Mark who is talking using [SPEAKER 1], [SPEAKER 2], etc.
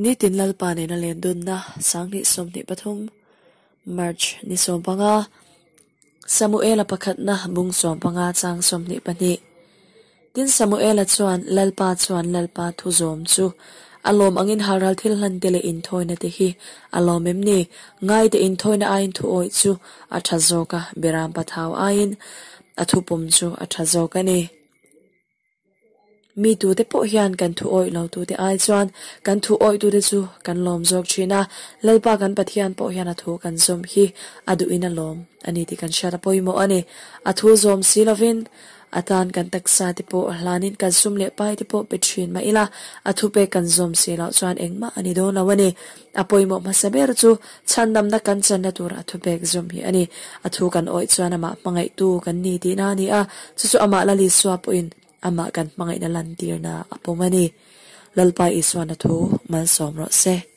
[SPEAKER 1] Nitin Lalpa nena lendunna 2023 March ni 15 Samuela pakhatna bung 15 chang 22 Tin Samuela chuan Lalpa chuan Lalpa thu zawm chu a lawm angin halral thil hlan te leh inthawina te hi a lawm em ni? Ngai te inthawina aiin thu awih chu a tha zawk a, beram pathau aiin a thupum chu a tha zawk a ni. Mi tute pawh hian kan thu awih lo tute ai chuan kan thu awih tute chu kan lawm zawk thin a, Lalpa kan Pathian pawh hian a thu kan zawm hi a duhin a lawm a ni tih kan hriat a pawimawh a ni. A thu zawm si lovin a tan kan taksa te pawh hlanin kan sum leh pai te pawh pe thin mah ila a thu pek kan zawm si loh chuan engmah a ni dawn lo a ni. A pawimawh hmasa ber chu chhandamna kan channa tur a thupek zawm hi a ni. A thu kan awih chuan amah hmangaihtu kan ni tihna a ni a, chu chu amah Lalisua pawhin amah kan hmangaihna lantirna a pawm a ni. Lalpa Isuan a thu malsawm rawh se.